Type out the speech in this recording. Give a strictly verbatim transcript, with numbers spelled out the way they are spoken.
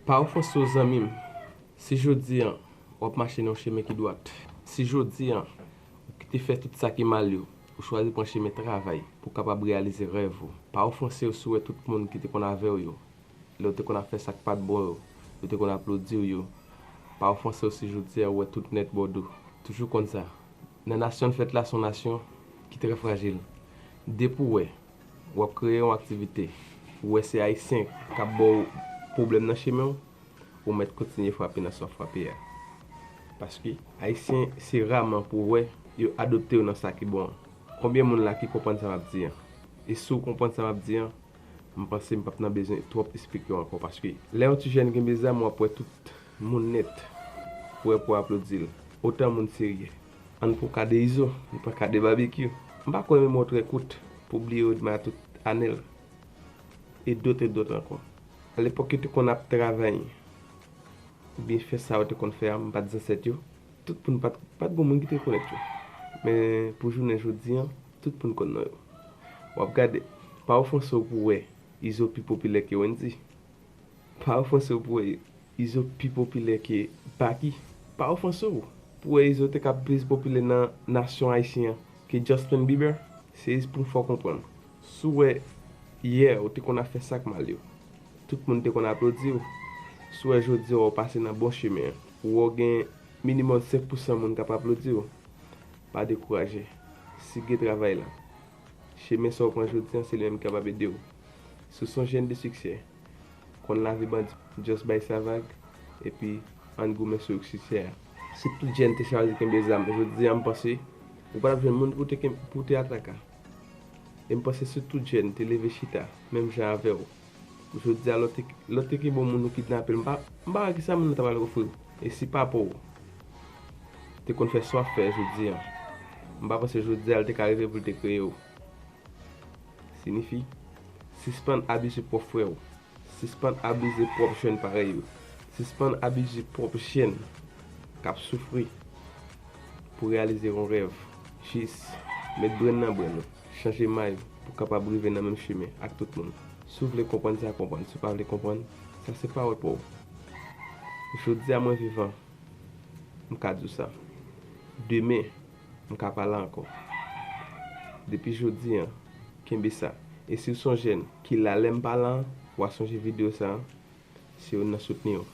Pa ofanse w, zanmi m. Si jodi a w ap mache nan yon chemen ki dwat, si jodi a ou kite fè tout sa ki mal yo, ou chwazi pran chemen travay pou w kapab reyalize rèv ou, pa ofanse w si w wè tout moun ki te konn avè w yo, lè w te konn ap fè sa k pa t bon yo, yo te konn aplodi w yo. Pa ofanse w si jodi a ou wè tout nèt bò do. Toujou konn sa. Nan nasyon n fèt la, se yon nasyon ki trè frajil. Depi w wè w ap kreye yon aktivite, ou wè se Ayisyen k ap ba w pwoblèm nan chemen w, ou mèt kontinye frape nan sa w frape a. Paske Ayisyen se raman pou w wè yo adopte w nan sa ki bon an. Konbyen moun la ki konprann sa m ap di an? E si w konprann sa m ap di an, m panse m p ap nan bezwen twòp esplike w ankò, paske lè yon ti jèn genbe zam, w ap wè tout moun nèt prè pou aplodi l, otan moun serye. Ann pran ka de Izo, ann pran ka de Babekyou. M pa kwè memwa w trè kout pou w bliye Odma tout Anèl, e dòt e dòt ankò. Alepòk yo te konn ap travay oubyen fè sa yo te konn fè a, m pa t zansèt yo, tout moun pa t, pa t gon moun ki te rekonèt yo. Men pou jounen jodi an, tout moun konn non yo. W ap gade, pa ofanse w pou w wè Izo pi popilè ke Wendyy. Pa ofanse w pou w wè Izo pi popilè ke Baky. Pa ofanse w pou w wè Izo te ka plis popilè nan nasyon ayisyen an ke Justin Bieber. Se jis pou m fè w konprann. Si w wè yè ou te konn ap fè sa k mal yo, tout moun te konn aplodi w. Si w wè jodi a w pase nan bon chemen an, ou wè w gen minimòm senk pousan moun k ap aplodi w, pa dekouraje. Sige travay la. Chemen sa w pran jodi an, se li menm ki kapab ede w. Si w se yon jèn de siksè, konn lavi bandi, just bay sa vag, epi ann goumen sou siksè a. Si tout jèn te chwazi kenbe zam, jodi a m panse ou pa t ap jwenn moun pou te, pou te atak a. E m panse si tout jèn te leve chita, menm jan avè w, jodi a lè w te, lè w te kenbe yon moun ou kidnape l, m pa, m pa wè kisa moun nan ta pral ofri w. E si papa w te konn fè sa w ap fè jodi a, m pa panse jodi a l te ka rive pou l te kreye w. Siyifi, sispann abize pwòp frè w. Sispann abize pwòp jèn parèy ou. Sispann abize pwòp jèn k ap soufri pou reyalize yon rèv. Jis met brenn nan brenn ou. Chanje may pou w kapab rive nan menm chemen ak tout moun. Si w vle konprann sa, konprann. Si w pa vle konprann, sa se pawòl pa w. Jodi a mwen vivan, m ka di w sa. Demen, m ka pale ankò. Depi jodi a, kenbe sa. E si w se yon jèn ki la lè m pale a, w a sonje videyo sa a, se youn nan soutni w.